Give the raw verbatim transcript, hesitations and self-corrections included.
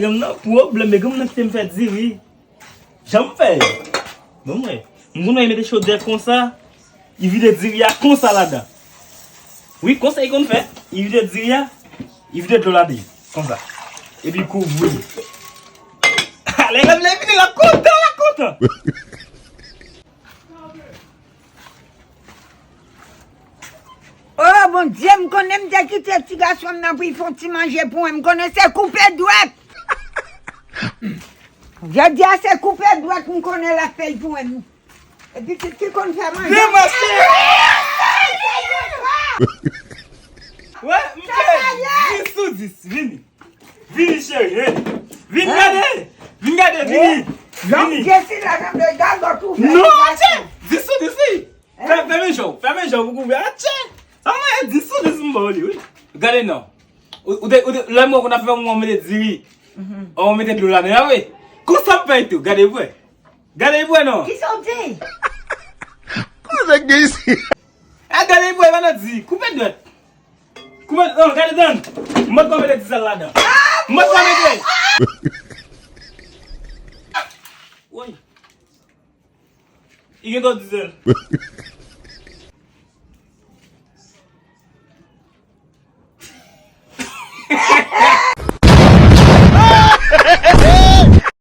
Granm nan pwoblèm, men granm nan kite m fè diri. Jan m fè? Bon, mwen. M konn wè mete chodyè konsa, li vide diri a konsa ladan. Wi, konsa li konn fè. Li vide diri a, li vide dlo ladan. Konsa. Epi kouvri. Ale, granm nan vini, l ap kontan, l ap kontan. Oh, Bondye, m konnen m te kite ti gason m nan pou l fè yon ti manje pou mwen. M konnen se koupe dwèt. Jodi a se koupe dwèt m konnen l ap fè l pou mwen. E pitit ki konn fè manje. Demaske! Wè, m fè dis sou dis, vini. Vini, cheri, vini. Vin gade. Vin gade, vini. Vini. Jesi la nan de gagòt ouvè. Non, atchè. Dis sou dis, wi. Fè, fèmen je w, fèmen je w pou kouvri. Atchè. Sa mwen dis sou dis m ba w li, wi. Gade non. Ou, ou te, ou te, lè mwen konn ap fè mwen mete diri. Ou mete dlo ladan, wi. Konsa m fè tou, gade pou wè. Gade pou wè non. Kisa w di? Kòman sa k gen isi? A, gade pou wè, pa nan di. Koupe dwèt. Koupe, non, gade, tann. Mwen pa mete dizèl ladan. Mwen pa mete. Woy. Li gen twòp dizèl.